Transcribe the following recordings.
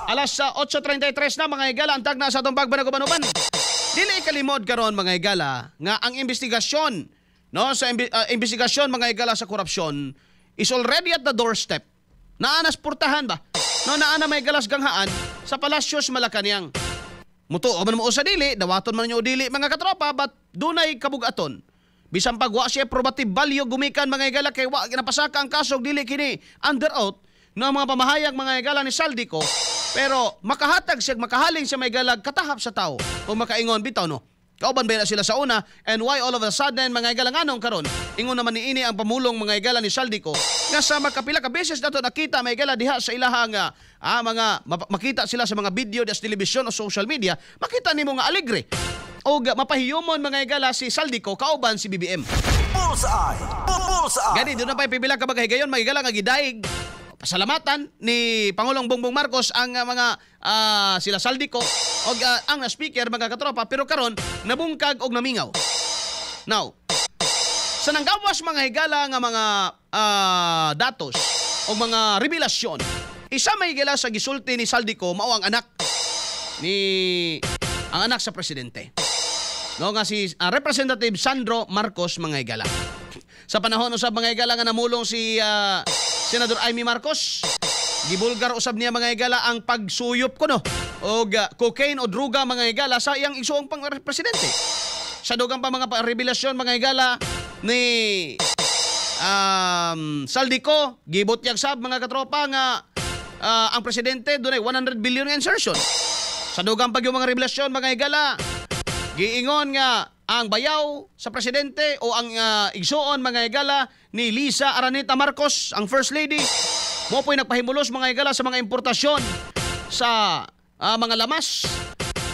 Alas sa 8:33 na, mga higala, ang tagna sa atong pagbanag-uban. Dili ikalimod karon, mga higala, nga ang investigasyon, no, sa investigasyon, mga higala, sa korupsyon is already at the doorstep. Naa nas portahan ba? No, naa na may galas ganghaan sa Palasyo sa Malacanang. Mutuo man mo sa dili, dawaton man ninyo dili, mga katropa, but dunay kabugaton. Bisan pag wa siya probative value gumikan, mga higala, kay wa ginapasaka ang kaso, dili kini under oath no ang mga pamahayag, mga higala, ni Zaldy Co, pero makahatag siya, makahaling siya may galag katahap sa tao o makaingon bitaw, no? Kauban ba na sila sa una and why all of a sudden, mga higala, nganong karon ingon naman ni ini ang pamulong, mga higala, ni Zaldy Co nga sa makapila ka beses nato nakita, mga higala, diha sa ilahang mga makita sila sa mga video sa telebisyon o social media, makita nimo nga alegre o mapahiyumon, mga higala, si Zaldy Co kauban si BBM. Bullseye! Bullseye! Gani doon na pa pipila ka mga higayon, mga higala, nga gidaig pasalamatan ni Pangulong Bongbong Marcos ang mga sila Zaldy Co og ang speaker, mga katropa, pero karon nabungkag og namingaw. Now, sa nanggawas, mga higala, nga mga datos o mga revelasyon, isa may higala sa gisulti ni Zaldy Co mao ang anak sa presidente. No, nga si Representative Sandro Marcos, mga higala. Sa panahon usab, mga higala, nga namulong si Senador Imee Marcos, gibulgar usab niya, mga higala, ang pagsuyop kuno og cocaine o druga, mga higala, sa iyang igsuong pang presidente. Sa dugang pa mga revelasyon, mga higala, ni Zaldy Co, gibutyag sab, mga katropa, nga ang presidente dunay 100 billion nga insertion. Sa dugang pag yung mga revelasyon, mga higala, giingon nga ang bayaw sa presidente o ang igsuon, mga higala, ni Lisa Araneta Marcos, ang First Lady, mo po'y nagpahimulos, mga higala, sa mga importasyon sa mga lamas,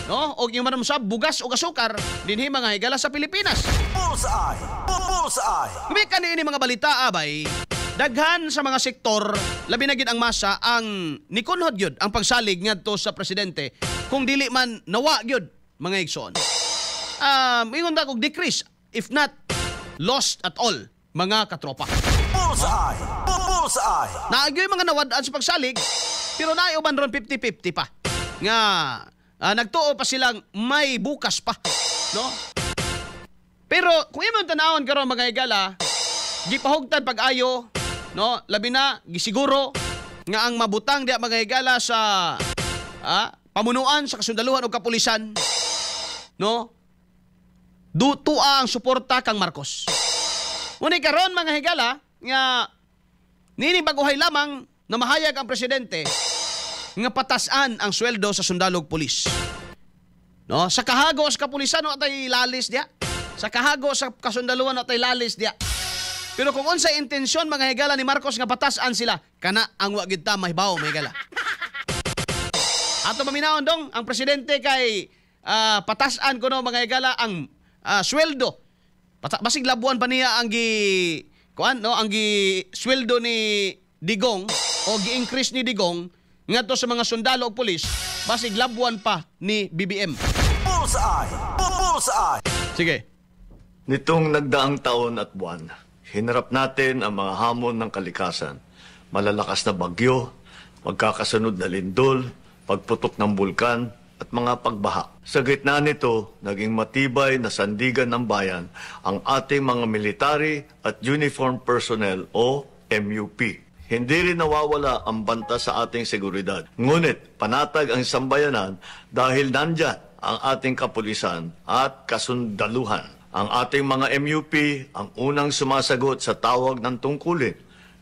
no, og yung manam sa bugas o asukar dinhi, mga higala, sa Pilipinas. Bullseye! Bullseye! Gumikan niini mga balita abay, daghan sa mga sektor, labi na gid ang masa, ang nikunhod gyud ang pagsalig ngadto sa presidente kung dili man nawa gyud, mga igsoon. Ingon ta og decrease if not lost at all, mga katropa. Bullseye! Bullseye! Naagyoy mga nawad-an sa pagsalig pero naay uban ron 50-50 pa nga nagtuo pa silang may bukas pa, no? Pero kung imong tanawon karon, mga higala, gipahugtan pag-ayo, no, labi na gisiguro nga ang mabutang diha, mga higala, sa pamunuan sa kasundaluhan o kapulisan, no, dutua ang suporta kang Marcos. Ngunit karon, mga higala, nga nini baguhay lamang na mahayag ang presidente nga patasan ang sweldo sa sundalog pulis. No, sa kahago sa kapulisan wa tay lalis diya. Sa kahago sa kasundaluhan wa tay lalis diya. Pero kung unsay intensyon, mga higala, ni Marcos nga patasan sila, kana ang wa gid ta mahibaw, mga higala. Ato paminawon dong ang presidente kay patasan kuno, mga higala, ang sweldo. Basig labuan pa niya ang gi kuan, no, ang gi sweldo ni Digong o gi-increase ni Digong ngadto sa mga sundalo ug pulis, basig labuan pa ni BBM. Bullseye! Bullseye! Sige. Nitong nagdaang taon at buwan, hinarap natin ang mga hamon ng kalikasan. Malalakas na bagyo, magkakasunod na lindol, pagputok ng bulkan, at mga pagbaha. Sa gitna nito, naging matibay na sandigan ng bayan ang ating mga military at uniform personnel o MUP. Hindi rin nawawala ang banta sa ating seguridad. Ngunit panatag ang sambayanan dahil nandyan ang ating kapulisan at kasundaluhan. Ang ating mga MUP ang unang sumasagot sa tawag ng tungkulin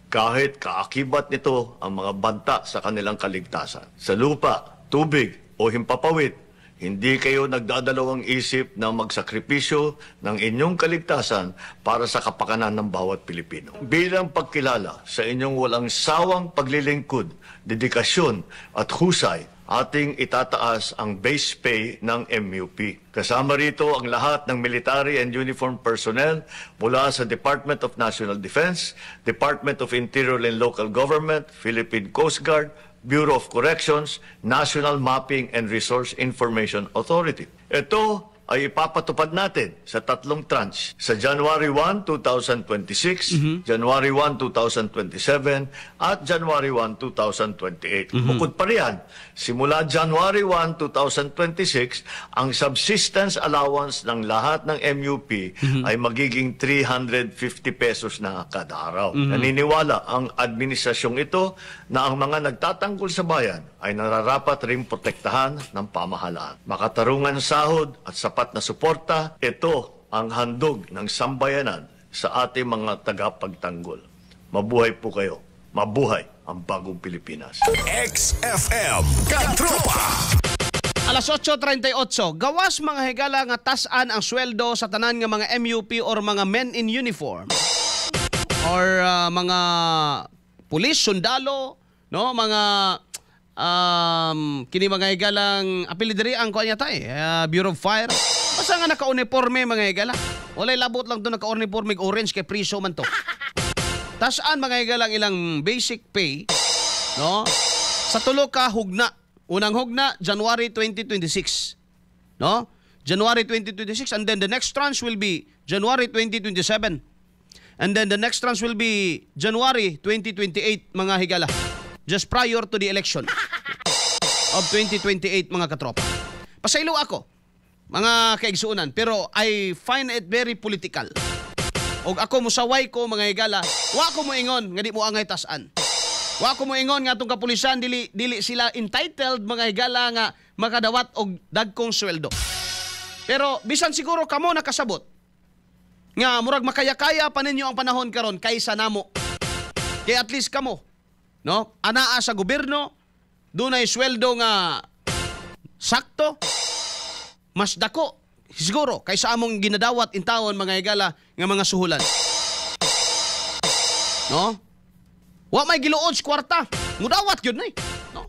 kahit kaakibat nito ang mga banta sa kanilang kaligtasan. Sa lupa, tubig o himpapawid, hindi kayo nagdadalawang isip na magsakripisyo ng inyong kaligtasan para sa kapakanan ng bawat Pilipino. Bilang pagkilala sa inyong walang sawang paglilingkod, dedikasyon at husay, ating itataas ang base pay ng MUP. Kasama rito ang lahat ng military and uniform personnel mula sa Department of National Defense, Department of Interior and Local Government, Philippine Coast Guard, Bureau of Corrections, National Mapping and Resource Information Authority. Ito ay ipapatupad natin sa tatlong tranche sa January 1, 2026, January 1, 2027 at January 1, 2028. Bukod pa riyan, simula January 1, 2026, ang subsistence allowance ng lahat ng MUP ay magiging 350 pesos na kada araw. Naniniwala ang administrasyong ito na ang mga nagtatanggol sa bayan ay nararapat ring protektahan ng pamahalaan. Makatarungan sahod at sapat na suporta, ito ang handog ng sambayanan sa ating mga tagapagtanggol. Mabuhay po kayo. Mabuhay ang bagong Pilipinas. XFM Katropa. Alas 8:38, gawas, mga higala, nga tas-an ang sweldo sa tanan nga mga MUP or mga men in uniform or mga pulis, sundalo, no, mga kini, mga higalang apil diri ang kuan yata eh, Bureau of Fire. Basta nga naka-uniforme, mga higala. Walay labot lang to naka-uniforme orange kay priso man to. Tas-an, mga higala, ang ilang basic pay, no? Sa tulo ka hugna. Unang hugna, January 2026. No? January 2026, and then the next tranche will be January 2027. And then the next tranche will be January 2028, mga higala. Just prior to the election of 2028, mga katropa. Pasaylo ako, mga kaigsuonan, pero I find it very political. Og ako, musaway ko, mga higala, wa ko moingon nga di mo angay tasan. Wa ko moingon nga atong kapulisan dili dili sila entitled, mga higala, nga makadawat og dagkong sweldo. Pero bisan siguro kamo nakasabot nga murag makaya-kaya pa ninyo ang panahon karon kaysa namo. Kaya at least kamo, no? Anaa sa gobyerno, dunay sweldo nga sakto, mas dako siguro kaysa among ginadawat intawon, mga higala, nga mga suhulan. No? Wa may giluod sa kwarta. Mudawat gyud na eh. No?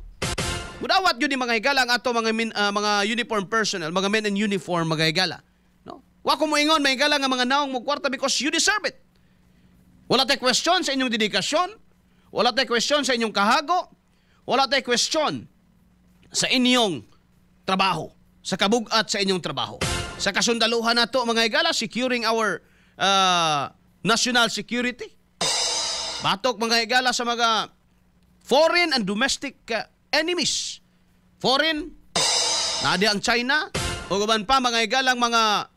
Mudawat gyud ni, mga higala, ang ato mga uniform personnel, mga men in uniform, mga higala. No? Wa ko moingon, mga higala, nga mga naong mo kwarta because you deserve it. Wala tay question sa inyong dedikasyon, wala tay question sa inyong kahago, wala tay question sa inyong trabaho, sa kabugat sa inyong trabaho. Sa kasundaluhan nato, mga higala, securing our national security. Batok, mga higala, sa mga foreign and domestic enemies. Foreign, naa di ang China, o uban pa, mga higalang mga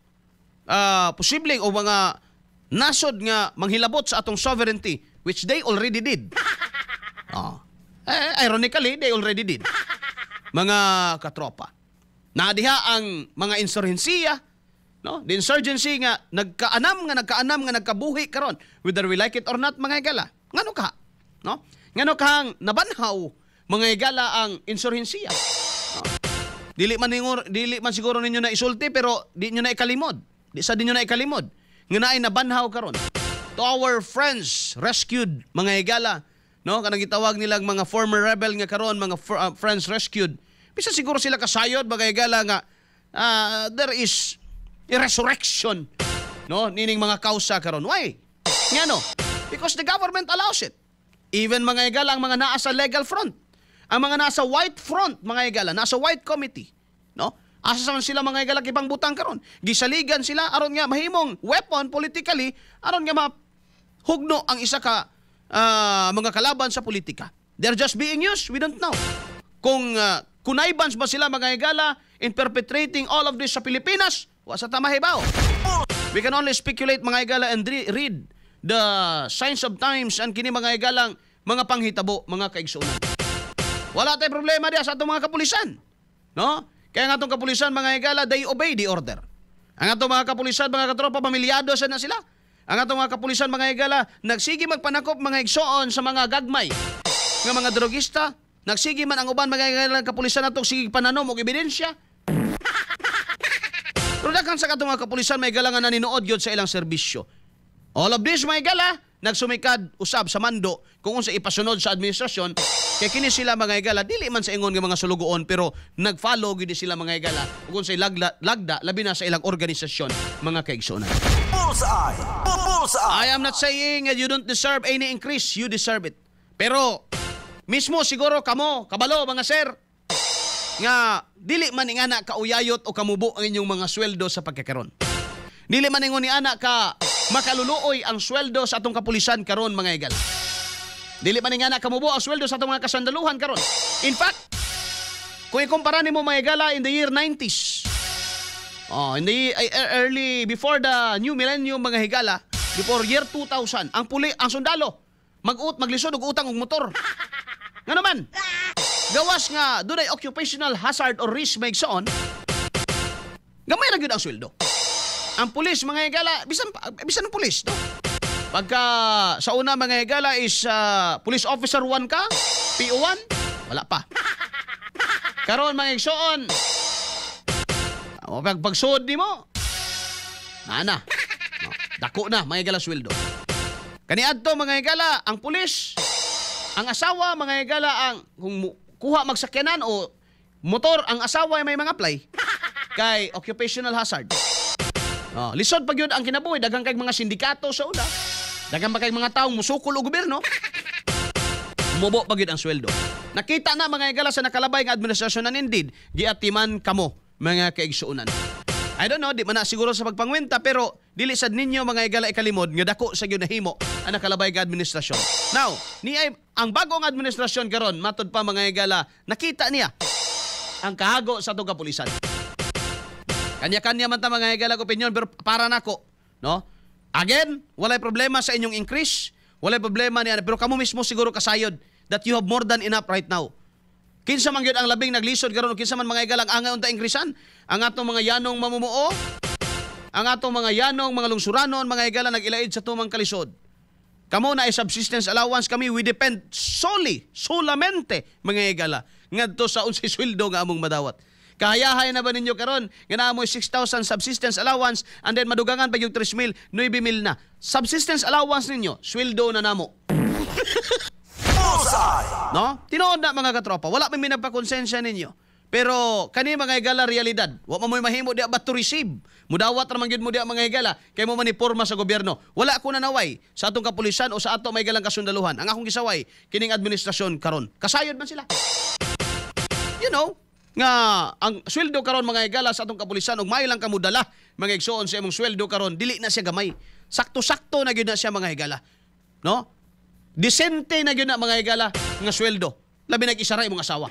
posibleng o mga nasod nga manghilabot sa atong sovereignty, which they already did. Oh. Eh, ironically, they already did. Mga katropa. Naa diha ang mga insurhensiya, no? The insurgency nga nagkaanam nga nagkaanam nga nagkabuhi karon, whether we like it or not, mga higala. Ngano ka? No? Ngano kahang nabanhaw, mga higala, ang insurhensiya? No? Dili man siguro ninyo na isulti, pero di nyo na ikalimod. Di sa di nyo na ikalimod nga naay nabanhaw karon. To our friends rescued, mga higala, no, kanang gitawag nilang mga former rebel nga karon mga friends rescued. Bisa siguro sila kasayod, mga higala, nga there is a resurrection, no, nining mga kausa karon. Why? Ngano? Because the government allows it. Even, mga higala, ang mga naa sa legal front, ang mga nasa white front, mga higala, nasa white committee, no? Asa man sila, mga higala, gipangbutang karon? Gisaligan sila aron nga mahimong weapon politically, aron nga mahugno ang isa ka mga kalaban sa politika. They're just being used. We don't know kung connivance ba sila, mga higala, in perpetrating all of this sa Pilipinas. Wa sa ta mahibaw. We can only speculate, mga higala, and read the signs of times and kini, mga higalang mga panghitabo, mga kaigsuonan. Wala tay problema diya sa atong mga kapulisan. No? Kaya nga atong kapulisan, mga higala, they obey the order. Ang atong mga kapulisan, mga katropa, pamilyado sa na sila. Ang atong mga kapulisan, mga higala, nagsige magpanakop, mga igsoon, sa mga gagmay nga mga drogista. Nagsige man ang uban, mga higala, kapulisan natong sige pananom og ebidensya. Pero daghan sa katong mga kapulisan, may higala, nga naninood gyud sa ilang serbisyo. All of this, mga higala, nagsumikad usab sa mando kung unsa ipasunod sa administrasyon kay kini sila, mga higala, dili man sa ingon nga mga sulugoon, pero nag-follow gyud sila, mga higala, ug unsay lagda, labi na sa ilang organisasyon, mga kaigsuonan. Bullseye! Bullseye! I am not saying that you don't deserve any increase. You deserve it. Pero mismo siguro kamo, kabalo, mga sir. Nga dili man ingana kauyayot o kamubo ang inyong mga sweldo sa pagkakaron. Dili man ingon ni ana ka makaluluoy ang sweldo sa atong kapulisan karon, mga higala. Dili man ingana kamubo ang sweldo sa atong mga kasandaluhan karon. In fact, kung ikumpara nimo, mga higala, in the year 90s, oh, in the early before the new millennium, mga higala, before year 2000, ang sundalo maglisod og utang og motor. Nga naman, gawas nga dunay occupational hazard or risk, mga igsoon, gamay ra gyud ang sweldo. Ang pulis, mga higala, bisan ang pulis, no? Pagka sa una, mga higala, is police officer 1 ka, PO1, wala pa. Karon, mga igsoon, oh, pagsuod nimo, na. No, dako na, mga higala, sweldo. Kaniadto, mga higala, ang pulis, ang asawa, mga higala, ang kung kuha magsakyanan o motor, ang asawa ay may mga apply kay occupational hazard. Oh, lisod pa gyud ang kinabuhi, daghang kay mga sindikato sa una. Daghang pa kay mga taong musukol og gobyerno. Mubo pa gyud ang sweldo. Nakita na, mga higala, sa nakalabay nga administrasyon na indeed giatiman kamo, mga kaigsuonan. I don't know, di man na siguro sa pagpangwenta, pero dili sad ninyo, mga higala, ikalimod nga dako sa gyud nahimo ang nakalabay nga administrasyon. Now, ni ay ang bagong administrasyon karon, matod pa, mga higala, nakita niya ang kahago sa atong kapulisan. Kanya-kanya man ta, mga higala, opinion, pero para nako, no? Again, walay problema sa inyong increase, walay problema niya, pero kamo mismo siguro kasayod that you have more than enough right now. Kinsa man gyud ang labing naglisod karon o kinsa man, mga higala, ang angay unta increasean? Ang atong mga yanong mamumuo, ang atong mga yanong mga lungsuranon, mga higala, nag-ilaid sa tumang kalisod. Kamo na ay subsistence allowance, kami we depend solely, solamente, mga higala, ngadto sa unsay sweldo nga among madawat. Kahayahay na ba ninyo karon nga naa mo'y 6,000 subsistence allowance and then madugangan pa yung 3,000, 9,000 na? Subsistence allowance ninyo, sweldo na namo. Bullseye! No? Tinuod na, mga katropa, wala may minagpakonsensya ninyo. Pero kani, mga higala, realidad. Wa man mo'y mahimo diha but to receive. Mudawat ra man gyud mo diha, mga higala, kay mo man porma sa gobyerno. Wala ko nanaway sa atong kapulisan o sa ato may galang kasundaluhan. Ang akong gisaway kining administrasyon karon. Kasayod man sila. Nga ang sweldo karon, mga higala, sa atong kapulisan, ug maayo lang kamudala, mga igsoon, sa imong sweldo karon, dili na siya gamay. Sakto-sakto na gyud na siya, mga higala. No? Disente na gyud na, mga higala, nga sweldo. Labi nag isara imong asawa.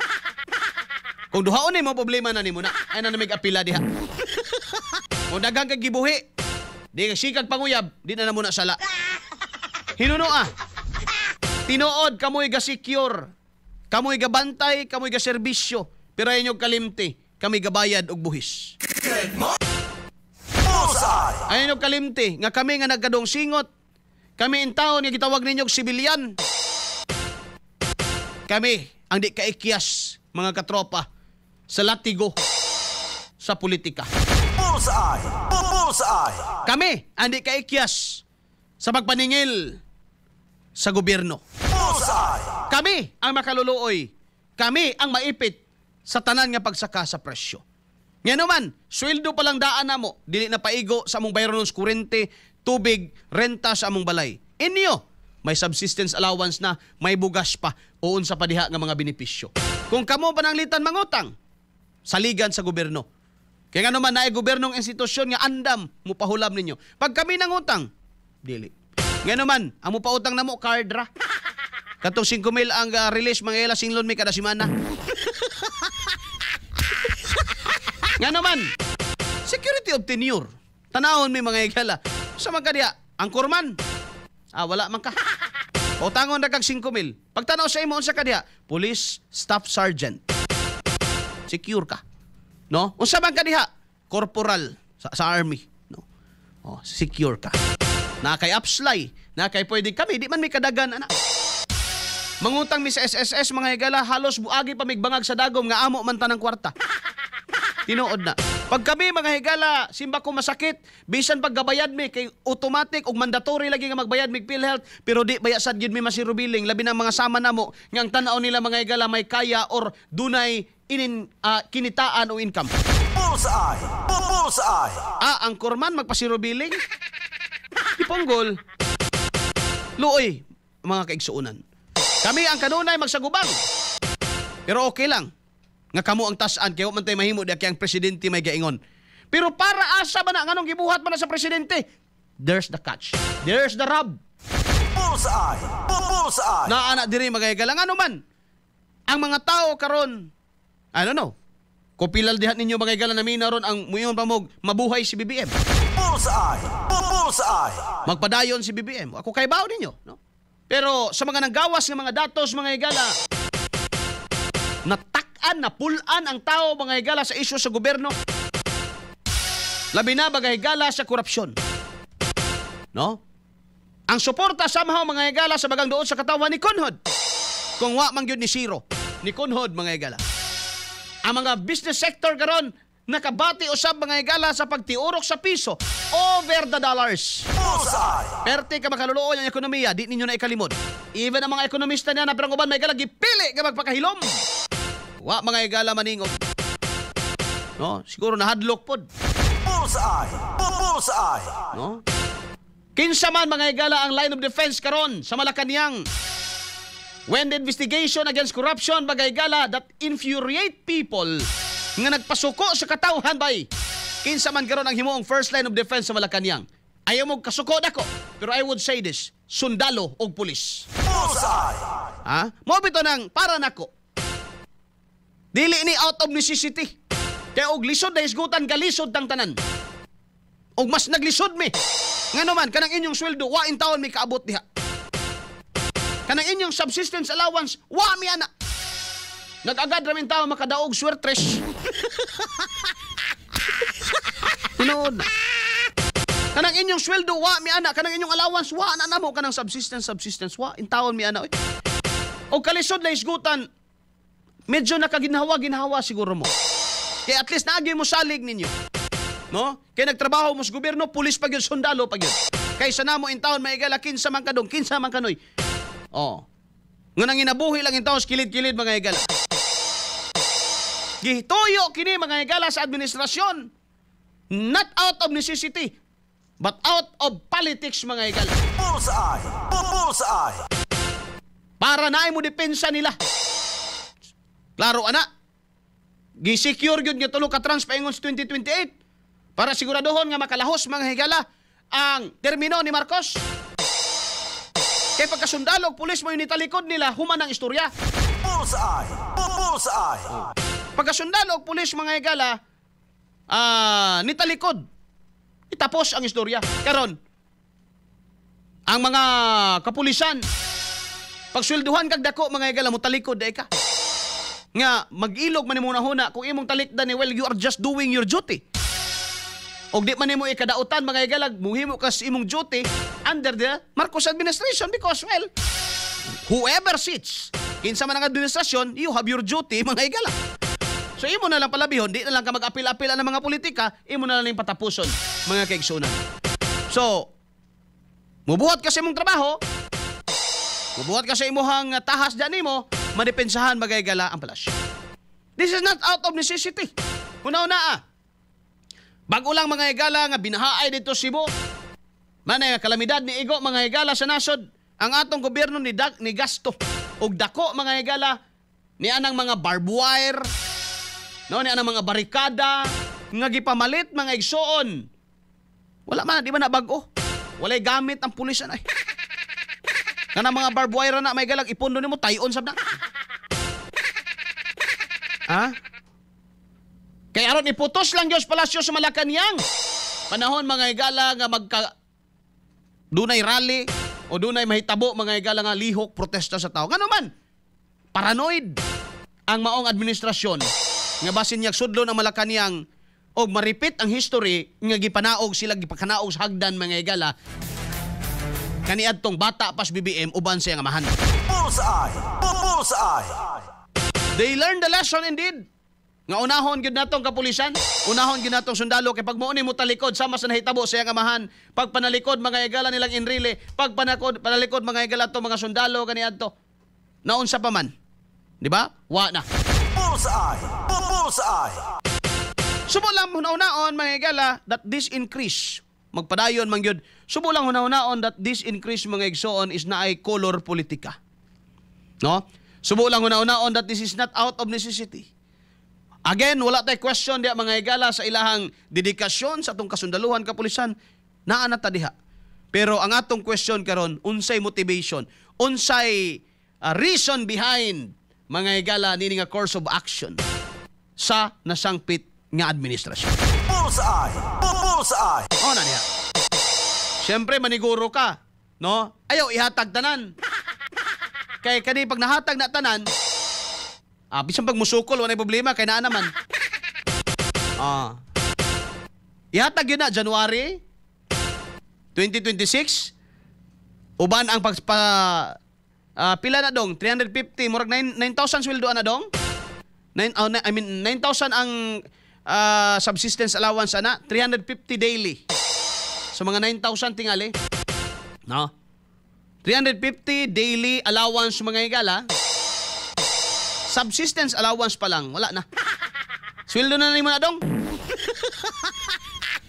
Kung duhaon nimo, problema na nimo na. Ay na namig apila diha. Kung daghang kag gibuhi, di ka sikag panguyab, di na namo na sala. Hinuno ah. Tinuod kamoy ga secure. Kamoy gabantay, kamoy ga serbisyo. Pero inyo kalimti, kami gabayad og buhis. Bullseye! Ayaw kalimti nga kami nga nagkadong singot. Kami in taon nga gitawag ninyo og sibilyan. Kami ang di kaikyas, mga katropa, sa latigo sa politika. Bullseye! Bullseye! Kami ang di kaikyas sa pagpaningil sa gobyerno. Bullseye! Kami ang makaluluoy. Kami ang maipit sa tanan nga pagsaka sa presyo. Nga naman, sweldo pa lang daan namo, dili na paigo sa among bayronon sa kuryente, tubig, renta sa among balay. Inyo, may subsistence allowance na, may bugas pa, o unsa pa diha nga mga benepisyo. Kung kamo pananglitan mangutang, saligan sa gobyerno. Kaya nga naman, naay gobyernong institusyon nga andam mupahulam ninyo. Pag kami nangutang, dili. Nga naman, ang mupautang namo card ra. Katong 5 mil ang release, mga ila, singlon mi kada semana. Nga naman, security of tenure. Tanahon mi, mga higala. Sa man ka diha, ang kurman. Ah, wala man ka. Pautangon ra kag 5 mil. Pagtanaw sa imo, unsa ka diha? Police Staff Sergeant. Secure ka. No? Unsa man ka diha? Corporal sa army, no? Oh, secure ka. Na kay upsly, na kay pwede kami, di man mi kadagan ana. Mangutang mi sa SSS, mga higala, halos buagi pa migbangag sa dagom nga amo man tanang kwarta. Tinuod na. Pag kami, mga higala, simba ko masakit, bisan paggabayad mi kay automatic ug mandatory lagi nga magbayad mig PhilHealth, pero di baya sad gyud mi masirubiling, labi na mga sama namo nga ang tan-aw nila, mga higala, may kaya or dunay inin kinitaan o income. Bullseye! Bullseye! Ah, ang kurman magpasirubiling. Iponggol. Luoy, mga kaigsuonan. Kami ang kanunay magsagubang. Pero okay lang. Nga kamo ang tasan kay wa man tay mahimo di kay ang presidente may gaingon. Pero para asa ba na, nganong gibuhat man na sa presidente? There's the catch. There's the rub. Bullseye! Bullseye! Naa na diri, mga higala. Ngano man ang mga tao karon, I don't know. Kopilal diha ninyo, mga higala, na mina ron ang muingon pa mog mabuhay si BBM. Bullseye! Bullseye! Magpadayon si BBM. Ako kay bao ninyo, no? Pero sa mga nanggawas nga mga datos, mga higala, natak-an, napulaan ang tao, mga higala, sa isyu sa gobyerno. Labi na, mga higala, sa korupsyon. No? Ang suporta somehow, mga higala, sa bagang duot sa katawan ni kunhod. Kung wa man gyud ni zero, ni kunhod, mga higala. Ang mga business sector karon nakabati usab, mga higala, sa pagtiurok sa piso over the dollars. Bullseye! Perte ka makaluluoy ang ekonomiya, di ninyo na ikalimod. Even ang mga ekonomista niya na perang uban may gala gipili ka magpakahilom. Wa, mga higala, maningog. No, siguro nahadlok pod. Bullseye! Bullseye! No? Kinsa man, mga higala, ang line of defense karon sa Malacanang? When the investigation against corruption, mga higala, that infuriate people nga nagpasuko sa katawhan bay. Kinsa man karon ang himuong first line of defense sa Malacanang? Ayaw mo kasuko dako, pero I would say this, sundalo og pulis. Bullseye! Ha? Mao bitaw nang para nako. Dili ni out of necessity. Kaya og lisod na hisgutan, kalisod tang tanan. Og mas naglisod mi. Ngano man kanang inyong sweldo, wa intawon mi kaabot diha. Kanang inyong subsistence allowance, wa mi ana. Nag-agad ra min tao makadaog swertres. Tinuod na. Kanang inyong sweldo, wa mi ana. Kanang inyong allowance, wa na namo. Kanang subsistence, wa intawon mi ana, oy. Og kalisod na hisgutan, medyo nakaginhawa ginhawa siguro mo. Kaya at least naagi mo salig ninyo. No? Kaya nagtrabaho mo sa gobyerno, pulis pa gyud, sundalo pa gyud. Kaysa namo intawon maigala, kinsa man kadong, kinsa man kanoy. Oh. Nga nang inabuhi lang intawon sa kilid-kilid, mga higala. Gituyo kini, mga higala, sa administrasyon. Not out of necessity, but out of politics, mga higala. Bullseye! Bullseye! Para naay mo depensa nila. Klaro ana. Gi-secure gyud nga tulo ka trans paingon sa 2028 para siguraduhon nga makalahos, mga higala, ang termino ni Marcos. Kay pagkasundalo og pulis mo yung nitalikod nila, human ang istorya. Bullseye! Bullseye! Pagkasundalo og pulis, mga higala, nitalikod. Itapos ang istorya. Karon, ang mga kapulisan, pagswelduhan kag dako, mga higala, mo talikod ay ka. Nga mag-ilog man nimo huna kung imong talikdan ni, well, you are just doing your duty. Og di man nimo ikadautan, mga higala, muhimo ka sa imong duty under the Marcos administration because, well, whoever sits, kinsa man ang administrasyon, you have your duty, mga higala. So imo na lang palabihon, di na lang ka mag-apil-apil ng mga politika, imo na lang yung patapuson, mga kaigsunan. So, mubuhat ka sa imong trabaho, mubuhat ka sa imuhang tahas dyan nimo, madepensahan, mga higala, ang palasyo. This is not out of necessity. Una-una ah. Bago lang, mga higala, nga binahaay dito Cebu. Manay nga kalamidad ni Igo, mga higala, sa nasod, ang atong gobyerno ni gasto og dako, mga higala, ni anang mga barbed wire, no, ni anang mga barikada nga gipamalit, mga igsoon. Wala man, di ba na bag-o? Walay gamit ang pulis anay. Kanang mga barbed wire na may galag ipundo nimo tayon sab na. Ha? Kaya aron iputos lang Diyos palasyo sa Malacanang. Panahon, mga higala, nga magka dunay rally o dunay mahitabo, mga higala, nga lihok protesta sa tao. Ngano man paranoid ang maong administrasyon nga basin niya sudlo ng Malacanang o ma-repeat ang history nga gipanaog sila, gipakanaog sa hagdan, mga higala, kaniadtong bata pas BBM uban sa iyang amahan. Bullseye! Bullseye! They learned the lesson indeed. Nga unahon gyud natong kapulisan, unahon gyud natong sundalo kay pag mo ni mo talikod sama sa nahitabo sa iyang amahan, pag panalikod, mga higala, nilang Enrile, pag panalikod, mga higala, to mga sundalo kaniadto. Naunsa pa man. Di ba? Wa na. Bullseye! Bullseye! Subo lang hunahunaon, mga higala, that this increase magpadayon man gyud. Subo lang hunahunaon that this increase, mga igsoon, is naay color politika. No? Subo lang hunahunaon that this is not out of necessity. Again, wala tay question diha, mga higala, sa ilahang dedikasyon sa atong kasundaluhan, kapulisan, naa na ta diha. Pero ang atong question karon, unsay motivation, unsay reason behind, mga higala, nini nga course of action sa nasangpit nga administrasyon? Bullseye! Bullseye! Oh na niya. Siyempre maniguro ka, no? Ayaw ihatag tanan. Kay kani pag nahatag na tanan, bisan pag musukol, wala problema kay naa naman. Ihatag yun na January 2026, uban ang pagpa pila na dong, 350, murag 9 9,000 sweldo ana dong. 9, oh, I mean, 9,000 ang subsistence allowance ana, 350 daily. So mga 9,000 tingali. No? 350 daily allowance, mga higala. Subsistence allowance pa lang, wala na. Sweldo na nimo na dong.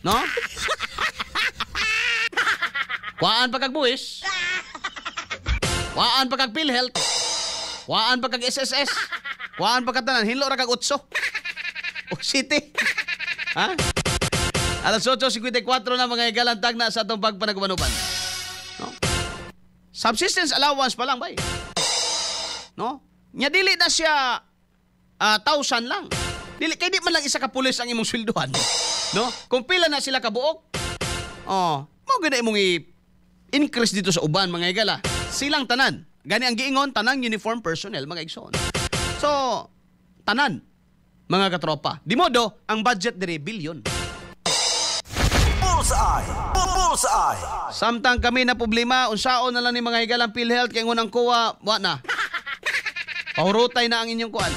No? Kuhaan pa kag buwis. Kuhaan pa kag PhilHealth. Kuhaan pa kag SSS. Kuhaan pa kag tanan. Hinlo ra kag utso. O city. Ha? Alas 8:54 na, mga higalang, tagna sa atong pagpanagubanuban. No? Subsistence allowance pa lang bay. No? Nya dili na siya thousand lang. Dili kay di man lang isa ka pulis ang imong sweldohan. No? Kung pila na sila kabuok, oh, mao gyud na imong i-increase dito sa uban, mga higala. Silang tanan. Gani ang giingon, tanang uniform personnel, mga igsoon. So, tanan, mga katropa. Di modo, ang budget diri billion. Bullseye! Bullseye! Samtang kami na problema, unsaon na lang ni mga higalang PhilHealth kay unang kuha, wa na. Pahurutay na ang inyong kuan.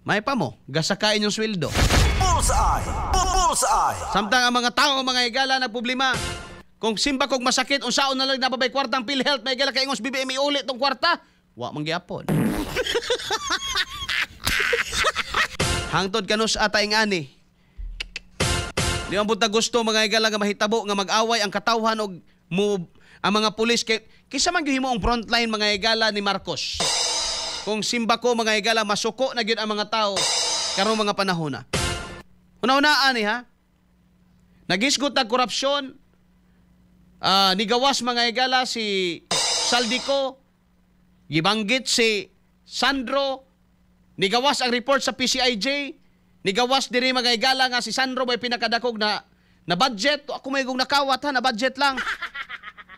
May pa mo, gasaka inyong sweldo. Bullseye! Bullseye! Samtang ang mga tao, mga higala, nagproblema. Kung simba kog masakit, unsaon na lang napabay kwartang PhilHealth, may higala, kay ingos BBM iuli tong kwarta. Wa man gyapon. Hangtod kanus ata ingani. Di man punta gusto, mga higala, nga mahitabo nga mag-away ang katawhan og mo ang mga pulis kay kisa man gyud ang frontline, mga higala, ni Marcos. Kung simba ko, mga higala, masuko na gyud ang mga tao karong mga panahon na. Una-unaan ni ha. Nagisgot ang korupsyon. Nigawas, mga higala, si Zaldy Co. Gibanggit si Sandro. Nigawas ang report sa PCIJ. Nigawas diri, mga higala, nga si Sandro may pinakadakog na budget. Ako may gong nakawat ha, na budget lang.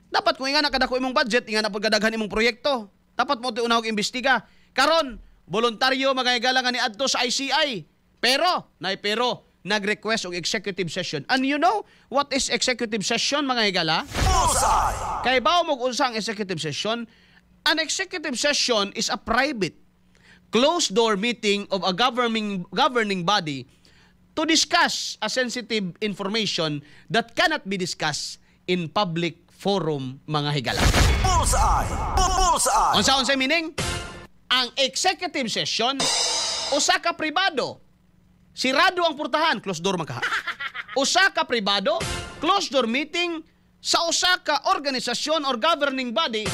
Dapat kung inga nakadako imong budget, inga na pagkadaghan imong proyekto. Dapat mo unahog imbestiga. Karon, voluntaryo, mga higala, nga niadto sa ICI. Pero, nay pero, nag-request og executive session. And you know what is executive session, mga higala? Bullseye! Kay bawo mo unsa ang executive session? An executive session is a private, closed door meeting of a governing body to discuss a sensitive information that cannot be discussed in public forum, mga higala. Bullseye! Bullseye! Unsa unsay meaning? Ang executive session, usa ka pribado. Sirado ang portahan, closed door man kaha. Usa ka pribado, closed door meeting sa usa ka organisasyon or governing body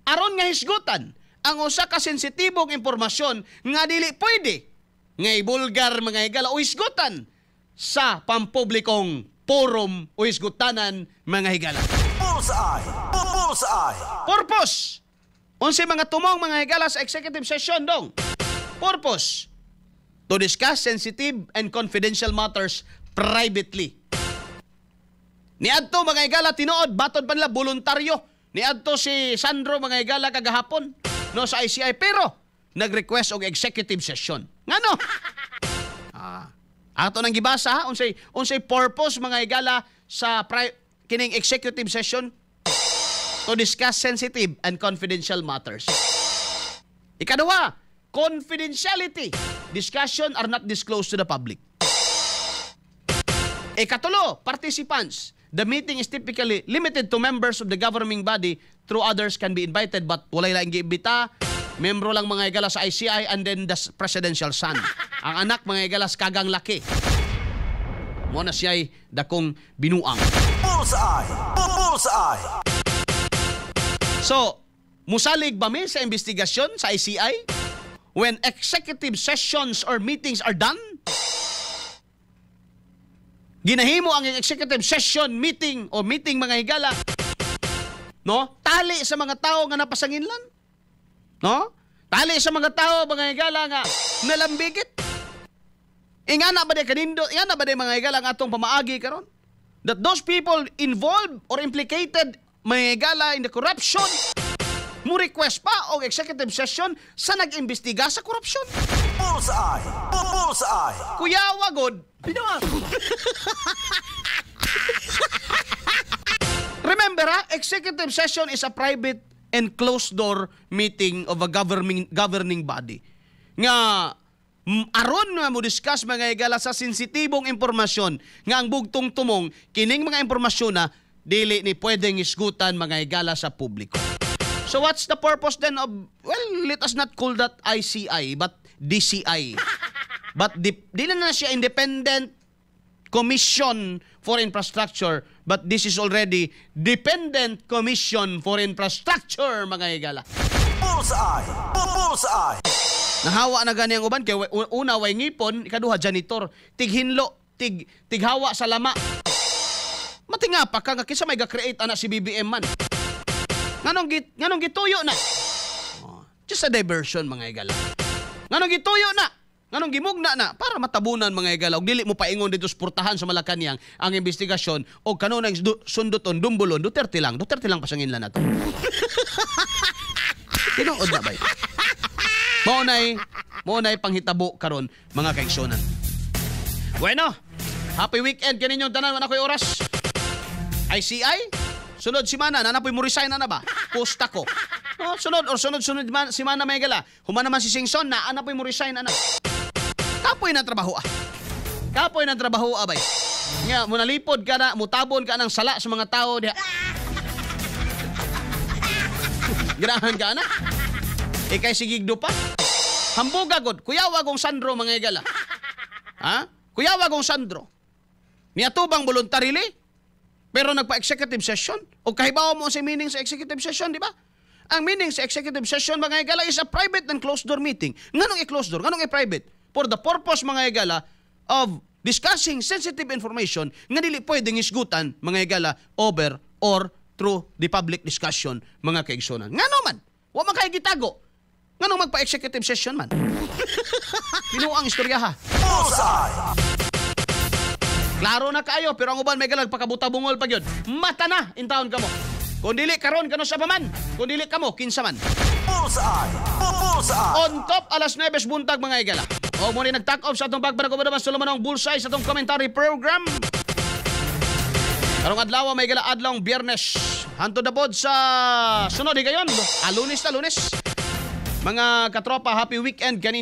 aron nga hisgutan ang usa ka sensitibong impormasyon nga dili pwede nga ibulgar, mga higala, o hisgutan sa pampublikong forum o hisgutanan, mga higala. Bullseye! Bullseye! Purpose. Unsay mga tumong, mga higala, sa executive session dong? Purpose. To discuss sensitive and confidential matters privately. Niadto, mga higala, tinuod, batod pa nila voluntaryo. Niadto si Sandro, mga higala, kagahapon, no, sa ICI, pero nag-request og executive session. Ngano? Ato nang gibasa ha, unsay purpose, mga higala, sa kining executive session: to discuss sensitive and confidential matters. Ikaduha, confidentiality. Discussion are not disclosed to the public. Ikatulo, participants. The meeting is typically limited to members of the governing body, though others can be invited, but walay laing giimbita. Membro lang, mga higala, sa ICI and then the presidential son. Ang anak, mga higala, kagang laki. Mo na siya'y dakong binuang. Bullseye! Bullseye! So, musalig ba mi sa investigasyon sa ICI? when executive sessions or meetings are done? Ginahimo ang executive session meeting o meeting, mga higala, no? Tali sa mga tao nga napasanginlan. No? Tali sa mga tao, mga higala, nga nalambigit. Ingana ba di kanindo, ingana ba di, mga higala, ang atong pamaagi karon? That those people involved or implicated, mga higala, in the corruption mo request pa og executive session sa nag-imbestiga sa korupsyon. Bullseye! Bullseye! Kuyawa god. Remember ha, executive session is a private and closed door meeting of a governing governing body. Nga aron nga mo discuss, mga higala, sa sensitibong impormasyon nga ang bugtong tumong kining mga impormasyon na dili ni pwedeng isgutan, mga higala, sa publiko. So what's the purpose then of, well, let us not call that ICI but DCI. But di na siya Independent Commission for Infrastructure, but this is already Dependent Commission for Infrastructure, mga higala. Bullseye! Bullseye! Nahawa na gani ang uban kay una, way ngipon, ikaduha, janitor, tighinlo, tighawa sa lama. Matinga pa ka nga kinsa may ga-create ana, si BBM man. Nganong gituyo na? Oh, just a diversion, mga higala. Nganong gituyo na? Nganong gimugna na para matabunan, mga higala, og dili mo paingon dito suportahan sa Malacanang ang investigasyon og kanunay sunduton, dumbulon Duterte lang, Duterte lang pasangin lang nato. Tinuod na bay. Mao nay panghitabo karon, mga kaigsunan. Bueno, happy weekend kaninyong tanan, wala ko'y oras. ICI, sunod simana, naa na poy mo resign na na ba? Posta ko. No, sunod or sunod-sunod man, simana may gala. Human naman si Singson, naa na poy mo resign na na. Kapoy na trabaho ah. Kapoy na trabaho ah, bay. Nga, munalipod ka na, mutabon ka ng sala sa mga tao diha. Ganahan ka na? Ikay sigigdo pa? Hambuga god, kuyawa gong Sandro, mga higala. Ha? Kuyawa gong Sandro. Niatubang voluntarily, pero nagpa-executive session. O kahibaw mo sa meaning sa executive session, di ba? Ang meaning sa executive session, mga higala, is a private and closed door meeting. Nganong i-closed door? Nganong i-private? For the purpose, mga higala, of discussing sensitive information nga dili pwedeng isgutan, mga higala, over or through the public discussion, mga kaigsunan. Ngano man? Wa man kay gitago. Nganong magpa-executive session man? Binuang istorya ha. Bullseye! Klaro na kaayo, pero ang uban may galag pakabuta bungol pa gyud. Mata na in taon kamo. Kung dili karon, kano sa pa man. Kung dili kamo, kinsa man. Bullseye! Bullseye! On top, alas 9 buntag, mga higala. O mo ni nag-take off sa atong pagbarako ba naman sa Bullseye sa atong commentary program. Karong adlaw, may gala, adlawng Biyernes. Hantod na pod sa sunod higayon. Ah, Lunes na, Lunes. Mga katropa, happy weekend kanin.